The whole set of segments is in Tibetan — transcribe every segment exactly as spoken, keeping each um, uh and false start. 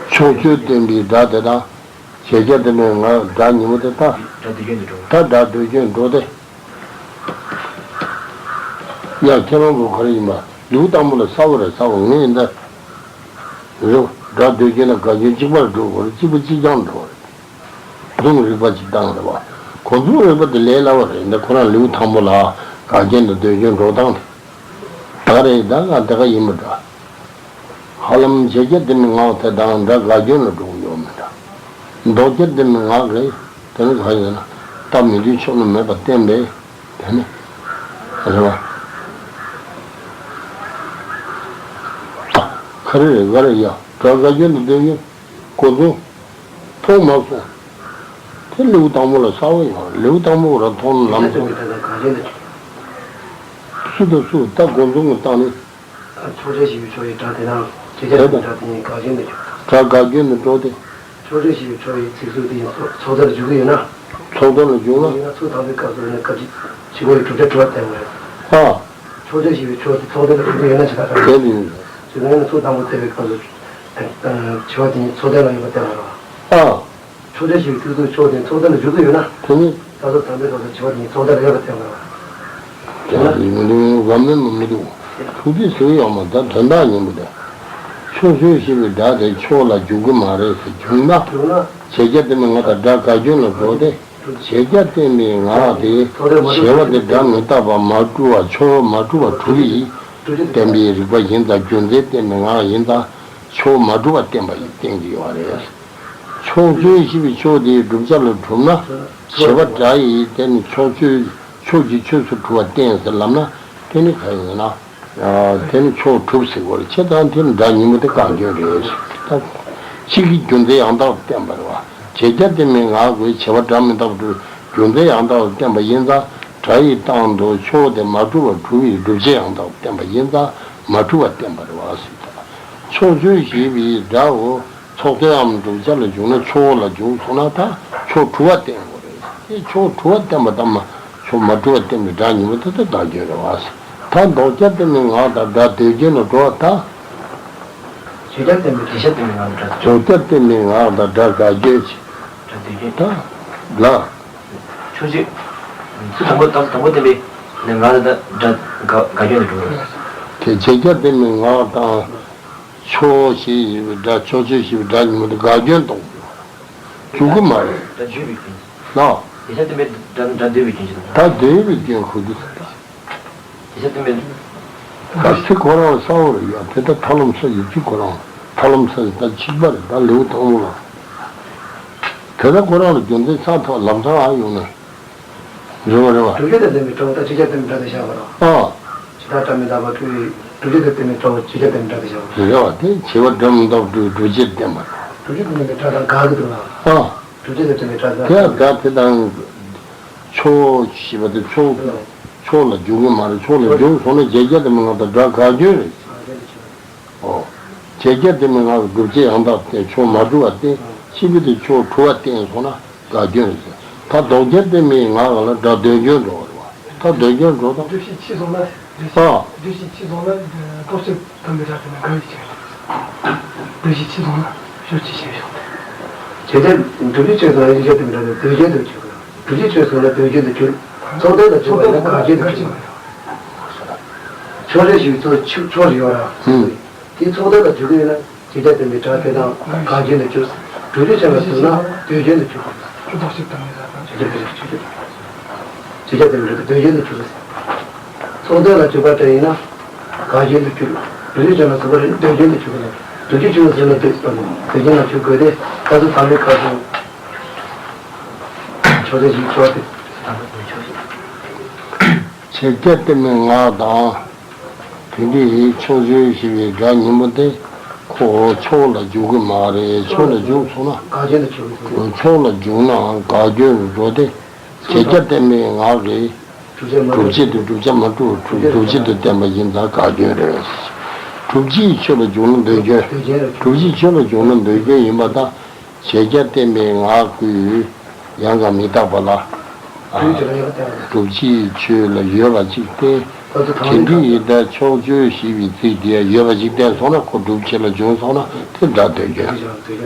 ཕྱོགས་ཆོས་བསྟན་པའི་སྒྲ་དེ་དང་། བྱེད་རྒྱ་བསྟན་པའི་ངག་སྒྲ་ཉིན་མོ་དེ་ལྟ། སྒྲ་དུས་རྒྱུན་དུ་འགྲོ་བ། ད་སྒྲ་དུས་རྒྱུན་འགྲོ་སྟེ། ཡ་ཁྱེད་རང་ཚོ་ག་རེ་ཡིན་པ། ལེའུ་དང་པོ་ལ་གསལ་པོ་རེད། གསལ་པོ་ངས་འདི། རེད། སྒྲ་དུས་རྒྱུན་ལ་དགག་རྒྱུན་གཅིག་པར་འགྲོ་དགོས་རེད། གཅིག་པ་གཅིག་རྐྱང་འགྲོ་བ་རེད། གོ་མཚུངས་རིག་པ་གཅིག་བཏང་རེད་བ། གོ་མཚུངས་རིག་པ་དེ་ལས་སླ་བ་རེད། འདི་ཁོ་རང་ལེའུ་དང་པོ་ལ་དགག་རྒྱུན་དང་དུས་རྒྱུན་འགྲོ་སྟངས་དེ། ད་རེད། ད་ང་དེ་ག་ཡིན་པ་འདྲ། ཧ་ལམ་བྱེད་རྒྱ་བསྟན་པའི་ངག་དེ་དང་སྒྲ་དགག་རྒྱུན་ལ་འགྲོ་གི་ཡོད་མི་འདྲ། ལྡོག་རྒྱ་བསྟན་པའི་ངག་གིས་དེ་ནི་གང་ཡིན་ན། སྟབས་མི་བདེ་ཕྱོགས་ནི་མེད་པར་བསྟན་པས། དེ་ནི། རེད་བ། ག་རེ་རེད། ག་རེ་ཡ། སྒྲ་དགག་རྒྱུན་དང་དུས་རྒྱུན། གོ་མཚུངས། མཐོང་མ་སོང་། དེ་ལེའུ་དང་པོ་ལ་གསལ་པོ་ཡོད། ལེའུ་དང་པོ་ར་མཐོང་ན་ལམ་སོང་། སུ་དང་སུ་ད་གོ་མཚུངས་ཀྱི་སྟངས་ནི། ཕྱོགས་ཆོས་ཞེས་པའི་ཕྱོགས་ཀྱི་སྒྲ་དེ་དང་བྱེད་རྒྱ་དེ་དང་། སྒྲ་དེ་གཉིས་དགག་རྒྱུན་དུ་འཇུག་སྒྲ་དགག་རྒྱུན་དུ་འགྲོ་སྟེ། ཕྱོགས་ཆོས་ཞེས་པའི་ཕྱོགས་ཀྱི་ཚིག་ཟུར་དེ་ཡང་ཚོགས་ཚོགས་སྡེ་ལ་འཇུག་གི་ཡོད་ན། ཚོགས་སྡེ་ལ་འཇུག་ན། ཡིན་ན་ཚུལ་དམ་པའི་སྐབས་སུ་ནི་སྐབས་ཀྱི་བྱེད་པ་ཡི་བསྒྲུབ་བྱ་གྲུབ་པ་བསྟན་པ་རེད། ཨ། ཕྱོགས་ཆོས་ཞེས་པའི་ཕྱོགས་དེ་ཚོགས་སྡེ་ལ་གྲུབ་པ་ཡོད་ན་ཇི་ལྟར་རང་། དེ་ནི། ཇི་ལྟར་ཡིན་ན་ཚུལ་དམ་པ་བསྟན་པའི་སྐབས་སུ། བྱེད་པ་དེ་ཉིད་ཚོགས་སྡེ་ལ་ཡོད་པ་བསྟན་པ་རེད། ཨ། ཕྱོགས་ཆོས་ཞེས་པའི་ཚིག་ཟུར་ཕྱོགས་དེ་ཚོགས་སྡེ་ལ་འཇུག་གི་ཡོད་ན། དེ་ནི། ད་ཚུལ་དམ་པའི་སྐབས་སུ་བྱེད་པ་དེ་ཉིད་ཚོགས་སྡེ་ལ་ཡོད་པ་བསྟན་པ་རེད། དེ་ལ་ཡིན་མི་འདུག་འགའ་མེད་མི་མི་འདུག་ཐུགས་རྗེ་ཟེར་ཡོད་མ་ད་དོན་དག་ཉིན་མོ་དེ། ཕྱོགས་ཆོས་ཞེས་པའི་སྒྲ་དེ་ཕྱོགས་ལ་འཇུག་གི་མ་རེད་ཟེར་བྱུང་ན། བྱེད་རྒྱ་བསྟན་པའི་ངག་དང་སྒྲ་དགག་རྒྱུན་ལ་འགྲོ་སྟེ། བྱེད་རྒྱ་བསྟན་པའི་ངག་དེ། བྱེད་པ་དེ་སྒྲ་མི་རྟག་པ་མ་གྲུབ་པ་ཕྱོགས་མ་གྲུབ་པ་གྲུབ་པ་ཡིས་བསྟན་པའི་རིགས་པ་ཡིན་ཙང་རྒྱུ་མཚན་བསྟན་པའི་ངག་ཡིན་ཙང་ཕྱོགས་མ་གྲུབ་པ་བསྟན་པ་ཡིས་བསྟན་གྱི་ཡོད་རེད། ཕྱོགས་ཆོས་ཞེས་པའི་ཕྱོགས་དེའི་བསྒྲུབ་བྱ་ལ་གྲུབ་ན། བྱེད་པ་སྒྲ་ཡིས་དེ་ནི་ཕྱོགས་ཆོས་ཕྱོགས་ཀྱི་ཆོས་སུ་གྲུབ་པ་བསྟན་ཟེར་ལབ་ན་དེ་ནི་གང་ཡིན་ན། དེ་ནི་ཕྱོགས་གྲུབ་ཟེར་དགོས་རེད། བྱས་ཙང་དེ་ནི་སྒྲ་ཉིན་མོ་དེ་དགག་རྒྱུན་རེད། ད་གཅིག་གིས་རྒྱུ་མཚན་ཡང་དག་པར་བསྟན་པ་རེད་བ། བྱེད་རྒྱ་བསྟན་པའི་ངག་གིས་བྱེད་པ་སྒྲ་མི་རྟག་པར་གྲུབ་རྒྱུ་མཚན་ཡང་དག་པར་བསྟན་པ་ཡིན་ཙང་སྒྲ་ཡི་སྟེང་དུ་ཕྱོགས་དེ་མ་གྲུབ་པར་གྲུབ་པའི་བསྒྲུབ་བྱ་ཡང་དག་པར་བསྟན་པ་ཡིན་ཙང་མ་གྲུབ་པར་བསྟན་པ་རེད་བ་ཟེར། ད་ཕྱོགས་ཆོས་ཞེས་པའི་སྒྲའོ། ཚོགས་སྡེའམ་བསྒྲུབ་བྱ་ལ་འཇུག་ན་ཕྱོགས་ལ་འཇུག་སོང་ན་ད་ཕྱོགས་གྲུབ་པ་བསྟན་དགོས་རེད། དེ་ཕྱོགས་གྲུབ་པ་བསྟན་པ་དང་མ་ཕྱོགས་མ་གྲུབ་པ་བསྟན་པའི་སྒྲ་ཉིན་མོ་དེ་ད་དགག་རྒྱུན་རེད་བ། ད་ལྡོག་རྒྱ་བསྟན་པའི་ངག་དང་སྒྲ་དུས་རྒྱུན་ལ་འགྲོ་བ་ད། བརྗོད་བྱ་བསྟན་པའི་བརྗོད་བྱ་བསྟན་པའི་ངག་དང་སྒྲ། བརྗོད་བྱ་བསྟན་པའི་ངག་དང་སྒྲ་དགག་རྒྱུན་གྱི། སྒྲ་དུས་རྒྱུན། ད། ལ། ཕྱོགས་ཆོས། ཚུལ་དང་པོ་དང་དང་པོ་བསྟན་པའི་ངག་དང་སྒྲ་དགག་དགག་རྒྱུན་ལ་འགྲོ་བ་རེད། དེ་བྱེད་རྒྱ་བསྟན་པའི་ངག་དང་། ཕྱོགས་ཞེས་བྱ་བའི་སྒྲ་ཕྱོགས་ཆོས་ཞེས་པའི་སྒྲ་ཉིན་མོ་དེ་དགག་རྒྱུན་གཏོང་དགོས། འཇུག་གི་མ་རེད། སྒྲ་བརྗོད་པའི་རྒྱུན། ལ། བརྗོད་བྱ་བསྟན་པའི་སྒྲ་སྒྲ་འདོད་པའི་རྒྱུན་ཞིག་དང་། ད་འདོད་པའི་རྒྱུན་ཁོ་དེ་ད། བརྗོད་བྱ་བསྟན་པའི། ད་ཚིག་ཁོ་རང་གསལ་པོ་རེད་ཡ། དེ་ལྟར་ཐར་ལམ་ས་ཡི་ཚིག་ཁོ་རང་ཐར་ལམ་ས་ཡི་ད་གཅིག་པ་རེད། ད་ལེའུ་དང་པོ་ལ། དེ་ལྟར་ཁོ་རང་ལ་རྒྱུ་མཚན་ཆགས་ཐོག་ལམ་སང་ཨ་ཡོང་ནས། རེད་བ་རེད་བ། བསྒྲུབ་བྱ་དང་ལྡན་པའི་སྒྲའོ། ད་བྱེད་བྱ་བསྟན་པའི་སྒྲ་དེ་བཞག་པ་རེད། ཨ། ཇི་ལྟར་སྒྲ་མི་རྟག་པར་གྲུབ་པའི་བསྒྲུབ་བྱ་དང་ལྡན་པའི་སྒྲའོ། བྱེད་བྱ་བསྟན་པའི་སྒྲ་དེ་བཞག་པ་རེད། རེད་བ། དེ་བྱེད་པ་སྒྲ་མི་རྟག་པར་གྲུབ་པའི་བསྒྲུབ་བྱ་བསྟན་པ་རེད། བསྒྲུབ་བྱ་དང་ལྡན་པའི་སྒྲ་དང་དགག་གི་འདུག་ལ། ཨ། བསྒྲུབ་བྱ་དང་ལྡན་པའི་སྒྲ་དང་། དེ་ཡང་སྒྲ་དེ་དང་། ཕྱོགས་ཞེས་པ་དེ་ཕྱོགས། ཕྱོགས་ལ་འཇུག་གི་མ་རེད། ཕྱོགས་ལ་འཇུག་སོང་ན་བྱེད་རྒྱ་དེ་མི་ང་དང་སྒྲ་དགག་རྒྱུན་རེད། ཨོ། བྱེད་རྒྱ་དེ་མི་ང་བསྒྲུབ་བྱ་ཡང་དག་སྟེ་ཕྱོགས་མ་གྲུབ་པ་སྟེ་ཕྱི་མི་དེ་ཕྱོགས་གྲུབ་པ་བསྟན་སོང་ན་དགག་རྒྱུན་རེད། ད་ལྡོག་རྒྱ་དེ་མི་ང་ལ་སྒྲ་དུས་རྒྱུན་འགྲོ་བ་རེད་བ། ད་དུས་རྒྱུན་འགྲོ་དང་། བསྒྲུབ་བྱའི་ཕྱིར་སོང་ན། ཨ། བསྒྲུབ་བྱའི་ཕྱིར་སོང་ན་ལྡོག་ཕྱིར་དམ་པའི་སྒྲ་དེ་ནི་འགལ་བའི་ཕྱིར། བསྒྲུབ་བྱའི་ཕྱིར་སོང་ན་ཕྱོགས་ཆོས་ཞེས་བྱ་སྟེ། བྱེད་རྒྱ་བསྒྲུབ་བྱའི་ཕྱིར་སོང་ན་བྱེད་རྒྱ་བསྟན་པའི་སྒྲ་དེ་དུས་རྒྱུན་དུ་འགྱུར། བསྒྲུབ་བྱའི་ཕྱིར་སོང་ན་དུས་རྒྱུན་དུ་འགྱུར། ཚོགས་སྡེ་ལ་འཇུག་པ་ཡིན་ན་དགག་རྒྱུན་དུ་འགྱུར། ཕྱོགས་ཆོས་ཞེས་པའི་ཚོགས་ཕྱོགས་ཕྱོགས་ཡོད་ར། ཨུམ། དེ་ཚོགས་སྡེ་ལ་འཇུག་གི་ཡོད་ན་བྱེད་རྒྱ་བསྟན་པའི་སྒྲ་དེ་དག་དགག་རྒྱུན་དུ་འགྱུར། བསྒྲུབ་བྱའི་ཕྱིར་ལ་འཇུག་ན་དུས་རྒྱུན་དུ་འགྱུར། བྱེད་རྒྱ་བསྟན་པའི་སྒྲ་དུས་རྒྱུན་དུ་འགྱུར། ཚོགས་སྡེ་ལ་འཇུག་པ་དེ་ཡིན་ན་དགག་རྒྱུན་དུ་འགྱུར། བསྒྲུབ་བྱའི་ཕྱིར་ལ་འཇུག་པ་དེ་དུས་རྒྱུན་དུ་འགྱུར་གྱི་རེད། བསྒྲུབ་བྱའི་ཕྱིར་ལ་འཇུག་ན་དུས་དུས་རྒྱུན་ལ་འགྱུར་དགོས་ཏེ། ད་ཚུལ་དམ་པའི་སྐབས་སུ་ཕྱོགས་ཆོས་ཞེས་ཕྱོགས་ཏེ། བྱེད་རྒྱ་བསྟན་པའི་ངག་དང་། དེ་འདྲའི་ཕྱོགས་ཆོས་ཞེས་པའི་སྒྲ་ཉིན་མོ་དེ་ཁོ་ཕྱོགས་ལ་འཇུག་གི་མ་རེད། ཕྱོགས་ལ་འཇུག་སོང་ན། དགག་རྒྱུན་དུ་འགྱུར་གྱི་རེད། ཕྱོགས་ལ་འཇུག་ནའང་དགག་རྒྱུན་དུ་འགྲོ་སྟེ། བྱེད་རྒྱ་བསྟན་པའི་ངག་གིས་བསྒྲུབ་བྱ་དེ་བསྒྲུབ་བྱ་མ་གྲུབ་བསྒྲུབ་བྱེད་དུ་བསྟན་པ་ཡིན་ཙང་དགག་རྒྱུན་རེད། བསྒྲུབ་བྱའི་ཕྱིར་ལ་འཇུག་ན་དུས་རྒྱུན། བསྒྲུབ་བྱའི་ཕྱིར་ལ་འཇུག་ན་དུས་རྒྱུན་ཡིན་པ་དང་། བྱེད་རྒྱ་བསྟན་པའི་ངག་གིས་ཡང་དག་མི་རྟག་པ་ལ། ཨ། བསྒྲུབ་བྱའི་ཆོས་ལ་ཡོད་པ་གཅིག་སྟེ། དེ་འདྲ་ཡིན་ད་ཕྱོགས་ཆོས་ཞེས་པའི་ཚིག་དེ་ཡང་ཡོད་པ་ཞིག་བསྟན་སོང་ན་ཁོ་སྒྲུབ་བྱེད་ལ་བྱུང་སོང་ན་དེ་སྒྲ་ཟློས་སྐྱོན་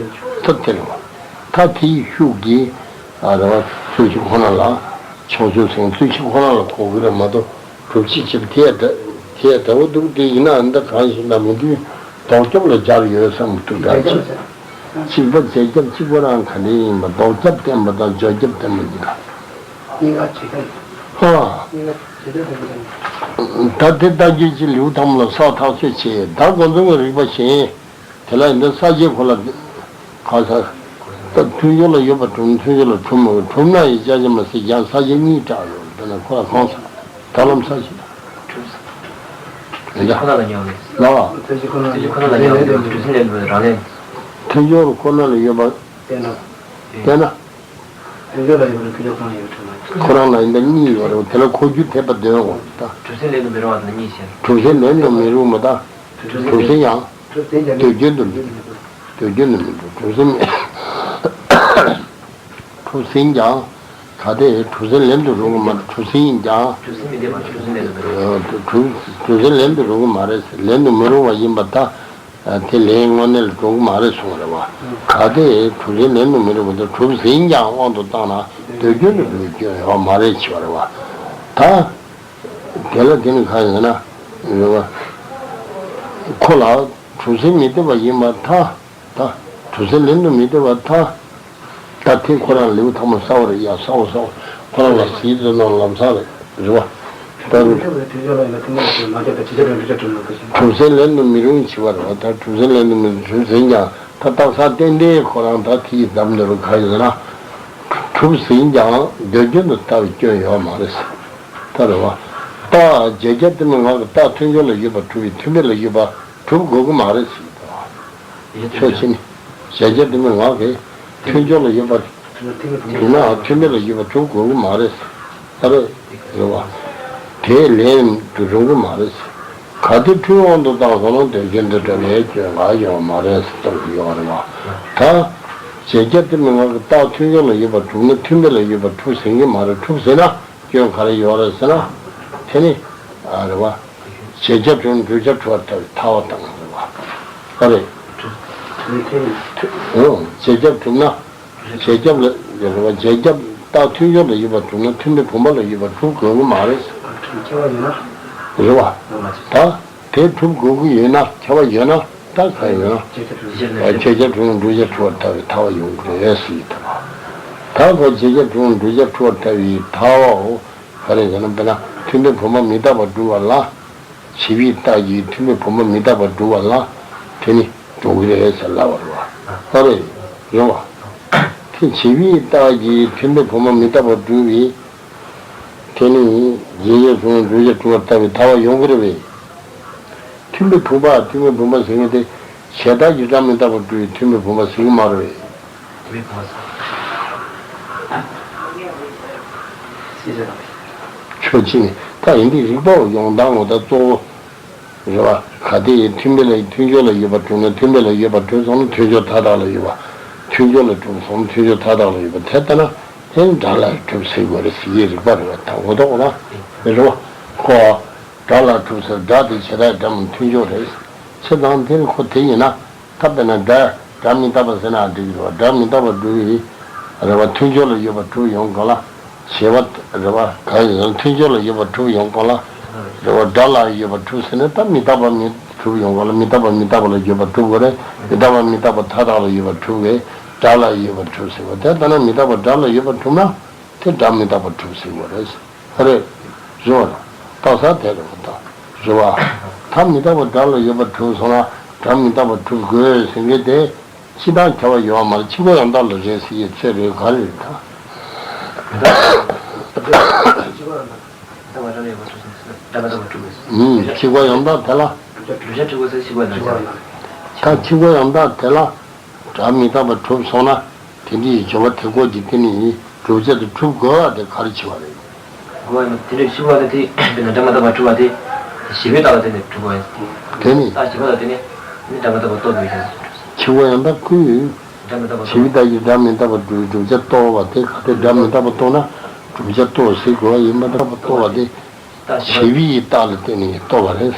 ད་དེ་རེད་བ། ད་དེའི་ཤུགས་ཀྱིས་ཨ་རེད་བ་ཚུལ་གཅིག་ཁོ་ན་ལ་ཕྱོགས་ཆོས་ཟེར་ཚུལ་གཅིག་ཁོ་ན་ལ་གོ་གི་རེད་མ་གཏོགས་སྒྲུབ་བྱེད་ཅེས་པ་དེ་ཡང་འདྲ་དེ་ཡང་འདྲ་བོ་འདུག་དེ་ཡིན་ན་འདི་གང་ཞིག་ན་མི་འདུག་ལྡོག་ཁྱབ་ལ་སྦྱར་ཡོད་བསམ་གྱི་འདུག་ད་ཅི། གཅིག་པ་བྱེད་ཁྱབ་གཅིག་པ་རང་ག་འདྲ་ཡིན་པ་ལྡོག་ཁྱབ་བསྟན་པ་དང་བརྗོད་ཁྱབ་བསྟན་པ་གཉིས་ཀ་གཉིས་ཀ་བྱེད་ཁྱབ། ཨ། གཉིས་ཀ་བྱེད་ཁྱབ་བསྟན་པ་དང་། ད་དེ་ལྟ་རྒྱུ་ཅི་ལེའུ་ཐ་མ་ལ་ས་ཐག་ཆོད་བྱེད་ད་དགོངས་རྫོགས་ཀྱི་རིགས་པ་གཞན། དེ་ལ་ཡིན་ད་ས་བཅད་ཁོ་ལ། ག་ས། ད་མཐུན་ཕྱོགས་ལ་ཡོད་པ་གྲུབ་ན་མཐུན་ཕྱོགས་ལ་གྲུབ་མ་གྲུབ་ན་ཡི་ཅག་ཅི་མ་ཟེར་ཀྱང་ས་བཅད་གཉིས་བྲག་ཡོད་དེ་ན་ཁོ་ལ་གང་ས། ད་ལམ་ས་བཅད། ཁོ་ན་ལ་ཉམས་ལ། ལ། ཁོ་ན་ལ་ཉམས་ལ་གྲུབ་ཟིན་ལས་འདུག་རང་ལས། མཐུན་ཕྱོགས་ལ་ཁོ་ན་ལ་ཡོད་པ། དེ་ན། དེ་ན། མཐུན་ཕྱོགས་ལ་ཡོད་པ་མཐུན་ཕྱོགས་ཁོ་ན་ཡོད་པ་གྲུབ་མ་ཁོ་རང་ལ་ཡིན་ད་གཉིས་ཡོད་རེད་དེ་ལ་ཁོ་རྒྱུ་དེ་པ་འདོན་འོང་ད། གྲུབ་ཟིན་ལས་འདུག་མི་རུང་བ་དེ་ལ་གཉིས་བཤད། གྲུབ་ཟིན་ལས་འདུག་མི་རུང་བ་ད། གྲུབ་ཟིན་ཡང་། གྲུབ་ཟིན་ཀྱང་། དུས་རྒྱུན་དུ་མི་འགྲོ། དུས་རྒྱུན་དུ་མི་འགྲོ། གྲུབ་ཟིན་མེད། གྲུབ་ཟིན་ཀྱང་། གལ་ཏེ་གྲུབ་ཟིན་ལེན་དུ་རུང་གི་མ་རེད་གྲུབ་ཟིན་ཡིན་ཀྱང་། གྲུབ་ཟིན་མི་འདེབས་པ་གྲུབ་ཟིན་ལེན་དུ་མི་རུང་། གྲུབ་གྲུབ་ཟིན་ལེན་དུ་རུང་གི་མ་རེད་ལེན་དུ་མི་རུང་བ་ཡིན་པ་ད། དེ་ལན་དངོས་གནས་ལ་འགྲོ་གི་མ་རེད་གསུངས་པ་རེད་བ། གལ་ཏེ་གྲུབ་ཟིན་ལེན་དུ་མི་རུང་བ་ད་གྲུབ་ཟིན་ཀྱང་དབང་དུ་བཏང་ན་དུས་རྒྱུན་དུ་འགྲོ་རྒྱུ་ཡོད་མ་རེད་ཅེས་པ་རེད་བ། ད། དེ་ལ་དེ་ནི་གང་ཡིན་ན། རེད་བ། ཁོ་ལ་གྲུབ་ཟིན་མི་འདེབས་པ་ཡིན་པར་ཐལ། ད། གྲུབ་ཟིན་ལེན་དུ་མི་འདེབས་པར་ཐལ། ད་དེ་ཁོ་རང་ལེའུ་ཐ་མ་གསར་བ་རེད་ཡ་གསར་བ་གསར་བ་ཁོ་རང་ལ་ཟིན་ཚོད་ནང་ལམ་སང་རེད་རེད་བ། ད་རུ། གྲུབ་ཟིན་ལེན་དུ་མི་རུང་བྱེད་པ་རེད་བ་ད་གྲུབ་ཟིན་ལེན་དུ་མི་རུང་གྲུབ་ཟིན་ཀྱང་ད་རྟགས་གསལ་ཏན་ཏན་ཁོ་རང་ད་དེ་ཡི་འདམ་འདི་རུ་ག་ཡོད་ན། གྲུབ་ཟིན་ཀྱང་དུས་རྒྱུན་དུ་ལྟ་བའི་སྐྱོན་ཡོད་མ་རེད། ད་རེད་བ། རྟགས་བྱེད་རྒྱ་དེ་མི་ངག་གི་རྟགས་མཐུན་ཕྱོགས་ལ་ཡོད་པ་གྲུབ་པའི་མཐུན་དཔེ་ལ་ཡོད་པ་གྲུབ་དགོས་ཀྱི་མ་རེད་ཟེར་གྱི་འདུག་ཕྱོགས་གཅིག་ནས་བྱེད་རྒྱ་དེ་མི་ངག་གི་མཐུན་ཕྱོགས་ལ་ཡོད་པ་གྲུབ་ན་མཐུན་དཔེ་ལ་ཡོད་པ་གྲུབ་དགོས་ཀྱི་མ་རེད་ཟེར། ད་རེད་རེད་བ། དེས་ལན་དུ་རུང་གི་མ་རེད་ཟེར། གལ་ཏེ་འཁྲུལ་དབང་དུ་བཏང་སོང་ན་དོན་གཞན་དུ་འདྲ་བའི་སྐྱོན་ལ་ཡོད་མ་རེད་ཟེར་གསུངས་ཡོད་རེད་བ། ད། བྱེད་རྒྱ་དེ་མི་ངག་གི་རྟགས་མཐུན་ཕྱོགས་ལ་ཡོད་པ་གྲུབ་ན་མཐུན་དཔེ་ལ་ཡོད་པ་གྲུབ་ཟིན་གྱི་མ་རེད་གྲུབ་ཟིན་ན། སྐྱོན་ག་རེ་ཡོད་རེད་ཟེར་ན། དེ་ནི། ཨ་རེད་བ། བྱེད་རྒྱ་གྲུབ་ན་བསྒྲུབ་བྱ་གྲུབ་པར་ལྟ་བའི་ཐལ་བ་དང་རེད་བ། ཨ་རེད། འོ། བྱེད་རྒྱ་གྲུབ་ན། བྱེད་རྒྱ་ལ་རེད་བ་བྱེད་རྒྱ་རྟགས་མཐུན་ཕྱོགས་ལ་ཡོད་པ་གྲུབ་ན་མཐུན་དཔེ་བུམ་པ་ལ་ཡོད་པ་གྲུབ་དགོས་ཀྱི་མ་རེད། རེད་བ། ད། དེ་གྲུབ་དགོས་ཀྱི་ཡོད་ན་ཁྱབ་པ་ཡོད་ན་ད་ག་ཡོད་ན། བྱེད་རྒྱ་གྲུབ་ན་བསྒྲུབ་བྱ་གྲུབ་པར་ལྟ་བའི་ཐལ་བ་ཡོང་གི་རེད་ཟེར་གྱི་འདུག་ད་ཁོ་བྱེད་རྒྱ་གྲུབ་ན་བསྒྲུབ་བྱ་གྲུབ་པར་ལྟ་བའི་ཐལ་བའོ། ག་རེ་ཟེར་ན་དཔེར་ན་མཐུན་དཔེ་བུམ་པ་མི་རྟག་པར་སྒྲུབ་པ་ལ། བྱས་པའི་རྟགས་ཀྱིས་མཐུན་དཔེ་བུམ་པ་མི་རྟག་པར་སྒྲུབ་པ་ལ་དེ་ནི་འགྲོ་གི་རེད་ཟེར་ལབ་པ་རེད་བ། ཨ་རེད། རེད་བ། དེ་བྱས་པའི་རྟགས་ཀྱིས་མཐུན་དཔེ་བུམ་པ་མི་རྟག་པར་སྒྲུབ་པའི། དེ་ནི་རྗེས་འཇུག་གསུམ་བསྒྲུབ་བྱ་གྲུབ་པར་ལྟ་བའི་ཐལ་བ་ཡོང་གི་རེད་པས། མཐུན་དཔེ་བུམ་པ་མཐུན་དཔེ་བུམ་པ་ཟེར་མཁན་དེ་བྱས་རྟགས་ཀྱིས་སྒྲ་མི་རྟག་པར་སྒྲུབ་པའི་མཐུན་དཔེ་བུམ་པ་ཟེར་གྱི་མ་རེད་པས། མཐུན་དཔེ་བུམ་པ་ཟེར། ཕྱོགས་གཅིག་ནས་ད་ཡིན་དུས་རིགས་པ་ཡོང་སྟངས་ངོ་ད་གཙོ་བོ་རེད་བ། གལ་ཏེ་མཐུན་དཔེ་ལ་མཐུན་ཕྱོགས་ལ་ཡོད་པ་གྲུབ་ན་མཐུན་དཔེ་ལ་ཡོད་པ་གྲུབ་སོང་ན་མཐུན་ཕྱོགས་མཐའ་དག་ལ་ཡོད་པ། མཐུན་ཕྱོགས་ལ་གྲུབ་སོང་ན་མཐུན་ཕྱོགས་མཐའ་དག་ལ་ཡོད་པ་དེ་ལྟ་ན་དེ་ནི་སྒྲ་ལ་གྲུབ་ཟེར་དགོས་རེད་ཟེར་གྱི་རིགས་པ་རེད་བ་ད་ངོ་ཐོག་ན་རེད་བ། ཁོ། སྒྲ་ལ་གྲུབ་ཟེར་སྒྲ་དེ་བྱེ་བྲག་སྒྲ་མ་མཐུན་ཕྱོགས་རེད། བྱས་ཙང་དེ་ནི་ཁོ་དེ་ཡིན་ན་ད་དཔེར་ན་སྒྲ་སྒྲ་མི་རྟག་པ་ཟེར་ན་འགྲིག་གི་རེད་བ། སྒྲ་མི་རྟག་པ་སྒྲུབ་ཡིན་རེད་བ། མཐུན་ཕྱོགས་ལ་ཡོད་པ་གྲུབ་ཡོང་གང་ལ་བྱེད་པ་རེད་བ། གང་ཡིན་ན་མཐུན་ཕྱོགས་ལ་ཡོད་པ་གྲུབ་ཡོང་གང་ལ་རེད་བ། སྒྲ་ལ་ཡོད་པ་གྲུབ་ཟེར་ན་ད་མི་རྟག་པ་མི་གྲུབ་ཡོང་གང་ལ་མི་རྟག་པ་མི་རྟག་པ་ལ་ཡོད་པ་གྲུབ་དགོས་རེད། མི་རྟག་པ་མི་རྟག་པ་མཐའ་དག་ལ་ཡོད་པ་གྲུབ་རེད། སྒྲ་ལ་ཡོད་པ་གྲུབ་ཟེར་བ་དེ་ལྟ་ན་མི་རྟག་པ་སྒྲ་ལ་ཡོད་པ་གྲུབ་ན་དེ་སྒྲ་མི་རྟག་པ་གྲུབ་ཟེར་བ་རེད། རེད། རེད་བ། རྟགས་གསལ་དེ་རེད་བ་དང་། རེད་བ། ད་མི་རྟག་པ་སྒྲ་ལ་ཡོད་པར་གྲུབ་སོང་ན་སྒྲ་མི་རྟག་པར་གྲུབ་དགོས་ཟེར་མཁན་དེ་སྤྱི་བཏང་ཁྱབ་པ་ཡོད་པ་མ་རེད། ཕྱི་རྒོལ་ཡང་དག་ལ་རེད་ཟེར་ཡས་ཚོད་རེད་ག་རེ་རེད་ད། ཕྱི་རྒོལ་ཡང་དག་དེ་ལ། ད་ཕྱི་རྒོལ་ཡང་དག་དེ་ལ། སྒྲ་མི་རྟག་པར་གྲུབ་སོང་ན། དེ་འདྲའི་སྦྱོར་བ་དེ་སྐོར་གྱི་དེ་ནི་བསྒྲུབ་བྱ་དེ་གྲུབ་དགོས་པ་དེ་ག་རེ་བྱེད་པ་རེད། དགོས་པ་ཡིན་ན་དེ་འདྲའི་ཕྱི་རྒོལ་དེ་དེ་དཔེར་ན་སྒྲ་མི་རྟག་པར་གྲུབ་པ་དེ་བྱས་པའི་རྟགས་ལ་བརྟེན་ནས་གྲུབ་པ་ཡིན། དེ་ནི། རྟགས་བྱས་པ་ལ་བརྟེན་ནས་ནི་སྒྲ་མི་རྟག་པར་རྟོགས་དགོས་ཀྱང་། ཕྱི་རྒོལ་ཡང་དག་ཀུན། སྒྲ་མི་རྟག་པར་བྱས་པའི་རྟགས་ཀྱིས་སྒྲ་མི་རྟག་པར་སྒྲུབ་བསྒྲུབ་བྱ་རྟོགས་པ་དེ་ག་དེ་སྒྲ་མི་རྟག་པར་རྟོགས་ན་བསྒྲུབ་བྱ་རྟོགས་ཟེར་དགོས་པ་ཡིན་པ་རྟག་པར་རྟོགས་པ་དེ། བྱས་པའི་རྟགས་ལ་བརྟེན་ནས་རྟོགས་པ་རེད།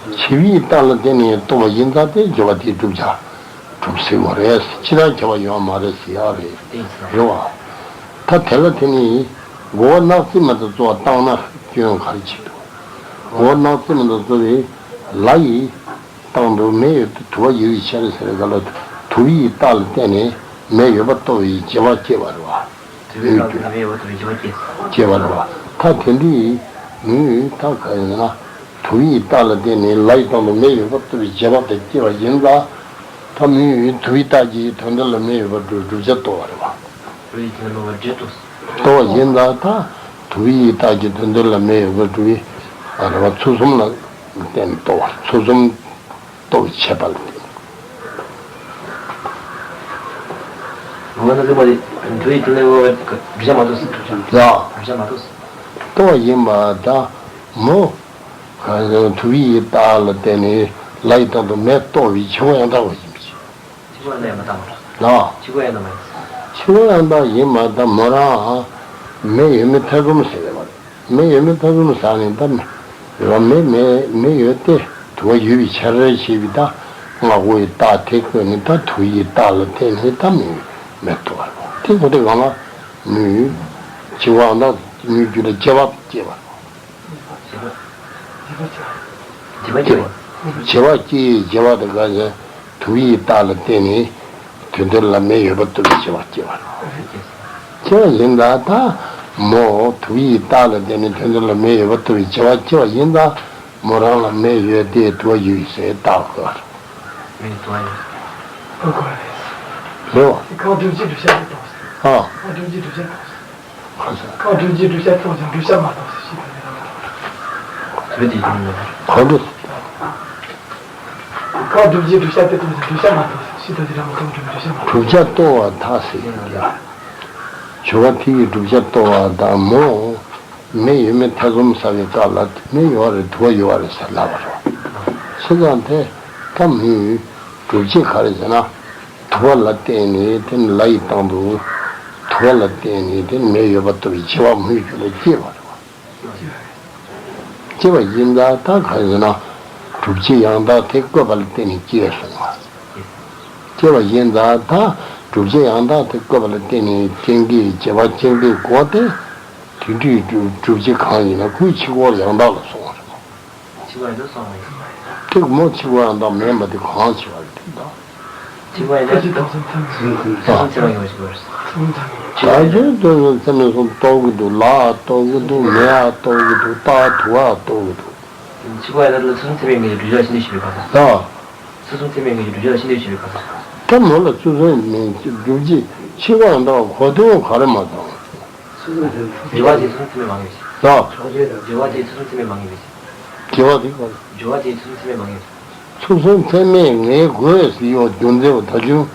བྱས་པའི་རྟགས་ལ་བརྟེན་ནས་རྟོགས་པ་ཡིན་ཙང་དེ་སྦྱོར་བ་དེའི་བསྒྲུབ་བྱ་གྲུབ་ཟེར་བ་རེད། ཅི་ལྟར་ཁྱབ་པ་ཡོད་མ་རེད་ཟེར་ཡ་རེད། རེད་བ། ད་དེ་ལ་དེ་ནི་མགོ་བོ་གནག་རྩིབ་མ་དང་གཙོ་བོ་བཏང་ན་སྐྱོན་ག་རེ་བྱེད་འདུག་མགོ་བོ་གནག་རྩིབ་མ་དང་གཙོ་བོའི་ལ་ཡི་སྟེང་དུ་མེ་ཡོད་དུ་དུ་བ་ཡོད་པའི་ཕྱིར་ཟེར་ག་ལ་དུ་བའི་རྟགས་ལ་བརྟེན་ནས་མེ་ཡོད་པ་རྟོགས་པའི་བྱ་བ་སྐྱེ་བ་རེད་བ། དུ་བའི་རྟགས་ལ་མེ་ཡོད་པ་རྟོགས་པའི་བྱ་བ་སྐྱེ། སྐྱེ་བ་རེད་བ། ད་དེ་འདྲའི་མིའི་རྟགས་ག་ཡིན་ན། དུ་བའི་རྟགས་ལ་བརྟེན་ནས་ལ་ཡི་སྟེང་དུ་མེ་ཡོད་པ་རྟོགས་པའི་བྱ་བ་དེ་སྐྱེ་བ་ཡིན་ཙང་། ད་མིའི་དུ་བའི་རྟགས་ཀྱི་དོན་དེ་ལ་མེ་ཡོད་པ་བསྒྲུབ་བསྒྲུབ་བྱ་རྟོགས་པ་རེད་བ། རྟོགས་པ་ཡིན་ཙང་ད་དུ་བའི་རྟགས་ཀྱི་དོན་དེ་ལ་མེ་ཡོད་པ་བསྒྲུབ་པའི་རེད་བ། ཚུལ་གསུམ་ལ་བརྟེན་ནས་རྟོགས་པ། ཚུལ་གསུམ་རྟོགས་པའི་ཁྱད་པར་ལ་བརྟེན། ངོ་ན་ཚོད་པ་དེ་དུ་བའི་དོན་ལ་བསྒྲུབ་བྱ་མ་གཏོགས་སུ། ཡ། བསྒྲུབ་བྱ་མ་གཏོགས་སུ། རྟོགས་པ་ཡིན་པ་དང་མོ། དུ་བའི་རྟགས་ལ་བརྟེན་ནས་ལ་ཡི་སྟེང་དུ་མེ་རྟོགས་པའི་ཕྱི་རོལ་ཡང་དག་པ་ཡིན་པ་ཞིག་ཕྱི་རོལ་ཡང་དག་མ་རེད། ལ། ཕྱི་རོལ་ཡང་དག་མ་ཡིན། ཕྱི་རོལ་ཡང་དག་ཡིན་པ་དང་མོ་རང་མེ་ཡོད་མེད་ཐེ་ཚོམ་ཟེར་བ་རེད། མེ་ཡོད་མེད་ཐེ་ཚོམ་ཟ་ནས་ད་མེ་རང་མེ་མེ་མེ་ཡོད་དེ་དུ་བ་ཡོད་པའི་ཕྱིར་ཞེས་པའི་ད་སྔ་རྒོལ་གྱི་རྟགས་དེ་བཀོད་ནས་ད་དུ་བའི་རྟགས་ལ་བརྟེན་ནས་ད་མེ་མེ་ཐོབ་པ་རེད། དེ་ཁོ་དེ་གང་ལ་མེ་ཡོད་ཕྱི་རོལ་ཡང་དག་མེའི་རྒྱུད་ལ་སྐྱེ་བ་སྐྱེ་བ་རེད། བྱས་པ་སྐྱེ་བྱས་པ་སྐྱེ་བྱས་པ་དེ་ག་ཞེ། དུ་བའི་རྟགས་ལ་བརྟེན་ནས་དོན་དེ་ལ་མེ་ཡོད་པ་རྟོགས་པའི་བྱ་བ་སྐྱེ་བ་རེད། སྐྱེ་བ་ཡིན་ཙང་ད་མོ་དུ་བའི་རྟགས་ལ་བརྟེན་ནས་དོན་དེ་ལ་མེ་ཡོད་པ་རྟོགས་པའི་བྱ་བ་སྐྱེ་བ་ཡིན་ཙང་མོ་རང་ལ་མེ་ཡོད་དེ་དུ་བ་ཡོད་ཟེར་རྟགས་དགོས་པ་རེད། མེ་དུ་བ་ཡོད། ཨོ་དགོས་རེད། རེད་བ། ཁ་བསྒྲུབ་བྱའི་བསྒྲུབ་བྱ་དེ་རྟོགས་ཟེར། ཨ། ཁ་བསྒྲུབ་བྱའི་བསྒྲུབ་བྱ་རྟོགས་ཟེར། ཁ་བསྒྲུབ་བྱའི་བསྒྲུབ་བྱ་རྟོགས་ཀྱང་བསྒྲུབ་བྱ་མ་རྟོགས་ཟེར་ཞེས་པ་ནི་རང་དོན་ཁ་བསྒྲུབ། ཁ་བསྒྲུབ་བྱའི་བསྒྲུབ་བྱ་དེ་རྟོགས་ཀྱང་བསྒྲུབ་བྱ་མ་རྟོགས་ཟེར་ཞེས་པ་ནི་རང་དོན་བསྒྲུབ་བྱ་མ་རྟོགས། བསྒྲུབ་བྱ་རྟོགས་པ་ཐ་ཟེར་ཡ། བྱ་བ་དེ་ཡི་བསྒྲུབ་བྱ་རྟོགས་པ་དང་མོ། མེ་ཡོད་མེད་ཐེ་ཚོམ་ཟ་བའི་སྐབས་ལ་མེ་ཡོད་རེད་དུ་བ་ཡོད་རེད་ཟེར་ལབ་པ་རེད། བྱས་ཙང་དེ་ད་མོའི་བསྒྲུབ་བྱ་ག་རེ་ཟེར་ན། དུ་བ་ལ་བརྟེན་ནས་དེ་ནི་ལ་ཡི་སྟེང་དུ། དུ་བ་ལ་བརྟེན་ནས་དེ་ནི་མེ་ཡོད་པ་རྟོགས་པའི་བྱ་བ་མོའི་རྒྱུད་ལ་སྐྱེ་བ་རེད་བ། སྐྱེ་བ་ཡིན་ཙང་ད་ག་རེ་ཟེར་ན། བསྒྲུབ་བྱ་ཡང་དག་དེ་བཀོད་པ་ལ་བརྟེན་ནས་སྐྱེས་སོང་བ། སྐྱེ་བ་ཡིན་ཙང་ད་བསྒྲུབ་བྱ་ཡང་དག་དེ་བཀོད་པ་ལ་བརྟེན་ནས་རྐྱེན་གྱིས་བྱས་པ་རྐྱེན་གྱིས་གོ་སྟེ། དེ་འདྲའི་བསྒྲུབ་བྱ་གང་ཡིན་ན་ཁོའི་ཕྱི་རོལ་ཡང་དག་ལ་སོང་བ་རེད། ཕྱི་རོལ་ཡང་དག་སོང་བ་ཡིན། དེ་མོ་ཕྱི་རོལ་ཡང་དག་མིན་པ་དེ་གང་ཕྱི་རོལ་ཡང་དག་ཕྱི་རོལ་ཡང་དག་ཚུལ་གསུམ་ཚད་མས་ངེས་པ་ཞིག་ད་ཕྱི་རོལ་ཡང་དག་ཚུལ་གསུམ་ཚད་མས་ངེས་པ་ཞིག་ད་ཕྱི་རོལ་ཡང་དག་ཚུལ་གསུམ་ཚད་མས་ངེས་པ་ཞིག་རྟོགས་ཀྱི་འདུག་ལ་རྟོགས་ཀྱི་འདུག་མེ་ཡང་རྟོགས་ཀྱི་འདུག་རྟགས་དུ་བ་རྟོགས་ཀྱི་འདུག་ཕྱི་རོལ་ཡང་དག་ལ་ཚུལ་གསུམ་ཚད་མས་ངེས་པའི་བསྒྲུབ་བྱ་ཤིན་ཏུ་ཞིབ་པའི་གང་ཟག་ད། ཚུལ་གསུམ་ཚད་མས་ངེས་པའི་བསྒྲུབ་བྱ་ཤིན་ཏུ་ཞིབ་པའི་གང་ཟག་ད་མོ་ལ་ཚུལ་གསུམ་མེད་བསྒྲུབ་བྱའི་ཕྱི་རོལ་ཡང་དག་གོ་དོན་ག་རེ་མ་མཐོང་། སྦྱོར་བ་དེ་ཚུལ་གསུམ་ཚད་མས་མ་ངེས་པའི་ཕྱིར། ལ། སྦྱོར་བ་དེ་ཚུལ་གསུམ་ཚད་མས་མ་ངེས་པའི་ཕྱིར། སྦྱོར་བ་དེ་ག་རེ། སྦྱོར་བ་དེ་ཚུལ་གསུམ་ཚད་མས་མ་ངེས་པའི་ཕྱིར། ཚུལ་གསུམ་ཚད་མས་ངེས་དགོས་ཟེར་ཡོད་རྒྱུ་མཚན་བོ་ད་གཞུང་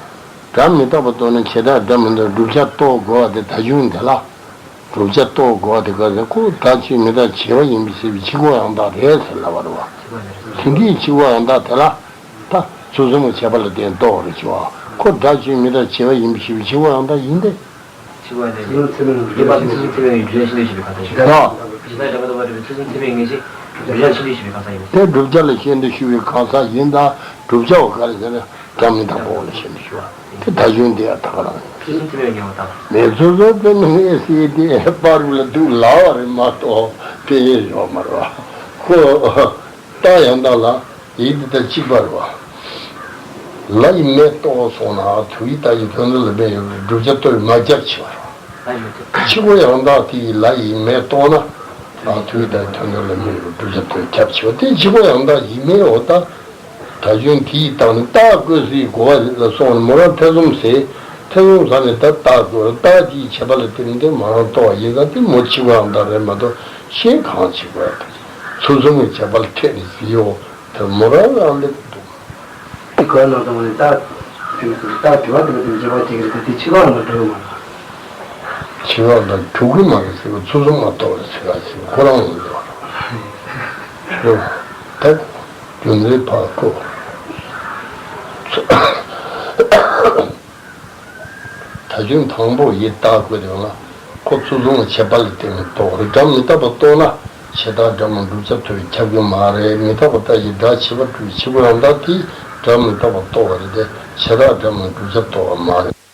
སྒྲ་མི་རྟག་པ་རྟོགས་ན་བྱེ་བྲག་སྒྲ་མི་རྟག་བསྒྲུབ་བྱ་རྟོགས་དགོས་པ་དེ་ད་གཞུང་དེ་ལ། བསྒྲུབ་བྱ་རྟོགས་དགོས་པ་དེ་ག་ཟེར་ཁོ་སྒྲ་ཆོས་མི་རྟག་བྱས་པ་ཡིན་པའི་ཕྱིར་ཕྱི་རོལ་ཡང་དག་རེད་ཟེར་ལབ་པ་རེད་བ། དེ་འདྲའི་ཕྱི་རོལ་ཡང་དག་དེ་ལ་ད་ཚུལ་གསུམ་གྱི་ཁྱད་པར་ལ་བརྟེན་རྟོགས་རེད་བྱས་པ་ཁོ་སྒྲ་ཆོས་མི་རྟག་བྱས་པ་ཡིན་པའི་ཕྱིར་ཕྱི་རོལ་ཡང་དག་ཡིན་ཏེ། ཕྱི་རོལ་ཡང་དག་ཡིན་པ་ཚུལ་གསུམ་ཚད་མས་ངེས་པའི་བསྒྲུབ་བྱ་ཤིན་ཏུ་ཞིབ་པའི་གང་ཟག་ཡིན། ད། བྱེ་བྲག་སྒྲ་མི་རྟག་པ་སྒྲུབ་པའི་ཚུལ་གསུམ་ཚད་མས་ངེས་ཤིང་བསྒྲུབ་བྱ་ཤིན་ཏུ་ཞིབ་པའི་གང་ཟག་ཡིན། དེ་བསྒྲུབ་བྱ་ལ་ཤིན་ཏུ་ཞིབ་པའི་གང་ཟག་ཡིན་ད་བསྒྲུབ་བྱ་བ་ག་རེ་ཟེར་ན་སྒྲ་མི་རྟག་པ་ལ་ཤིན་ཏུ་ཞིབ་པ་དེ་ད་གཞུང་འདི་ཡང་ད་ག་རང་ཡིན། ཚུལ་གསུམ་ཚད་མས་ངེས་པ་དང་། མེད་ཚུལ་གསུམ་ཚད་མས་ངེས་ཟེར་དེ་པར་ལ་འདུག་ལབ་པ་རེད་མ་གཏོགས་དཔེ་ཡོད་མ་རེད་བ། ཁོ། རྟགས་ཡང་དག་ལ་ཡིག་འདི་དང་གཅིག་པ་རེད་བ། ལ་ཡི་མེ་རྟོགས་སོང་ན་དུ་བའི་རྟགས་ཀྱི་དོན་དུ་ལ་མེ་ཡོད་པའི་བསྒྲུབ་བྱ་རྟོགས་པའི་མ་ཁྱབ་ཆེ་བ་རེད་བ། ཕྱི་རོལ་ཡང་དག་དེ་ཡི་ལ་ཡི་མེ་རྟོགས་ན་དུ་བའི་རྟགས་ཀྱི་དོན་དུ་ལ་མེ་ཡོད་པའི་བསྒྲུབ་བྱ་རྟོགས་ཁྱབ་ཆེ་བ་དེ་ཕྱི་རོལ་ཡང་དག་ཡིན་མིན་འོ་ད། ད་གཞུང་དེ་ཡི་སྟེང་ནས་རྟགས་བཀོད་ཟེར་གོ་བ་ལ་སོང་ནས་མོ་རང་ཐེ་ཚོམ་ཟེར། ཐེ་ཚོམ་ཟ་ནས་ད་རྟགས་བཀོད་རྟགས་དེའི་ཁྱད་པར་ལ་བརྟེན་ནས་དེ་མོ་རང་རྟོགས་པ་ཡིན་ཙང་དེ་མོ་ཕྱི་རོལ་ཡང་དག་རེད་མ་གཏོགས་གཞན་གང་ཕྱི་རོལ་ཡང་དག་ཚུལ་གསུམ་གྱི་ཁྱད་པར་ལ་ཐད་ནས་ཟེར་ཡོད་དེ་མོ་རང་རང་སླེབས་འདུག་དེ་གོ་ནང་དུ་མ་ནས་རྟགས་དེ་ནི་རྟགས་དྲི་བ་དེ་ལ་དེ་འགྱུར་བ་བྱེད་ཀྱི་རེད་དེ་དེ་ཕྱི་རོལ་ཡང་དག་འགྲོ་གི་མ་རེད། ཕྱི་རོལ་ཡང་དག་འགྲོ་གི་མ་རེད་ཟེར་བ་ཚུལ་གསུམ་མ་གཏོགས་རེད་ཟེར་བ་ཟེར་ཁོ་རང་ཡིན་འགྲོ་བ་རེད། ད་རྒྱུ་མཚན་ཕར་བཀོད། ད་གཞུང་དང་པོ་ཡི་རྟགས་བཀོད་ཡོང་ན་ཁོ་ཚུལ་གསུམ་གྱི་ཁྱད་པར་ལ་བརྟེན་ནས་རྟོགས་རེད། སྒྲ་མི་རྟག་པ་རྟོགས་ན་ བྱས་རྟགས་སྒྲ་མི་རུང་བསྒྲུབ་བྱ་ཐོབ་པས་ཁྱབ་ཀྱི་མ་རེད། མི་རྟག་པ་ལྟ་ཞིག་སྒྲ་བྱས་པ་སྒྲུབ་པའི་ཕྱིར་རྐུན་ཡང་དག་དེས་སྒྲ་མི་རྟག་པ་རྟོགས་པ་རེད་དེ། བྱས་རྟགས་སྒྲ་མི་རུང་བསྒྲུབ་བྱ་རྟོགས་པ་མ་རེད།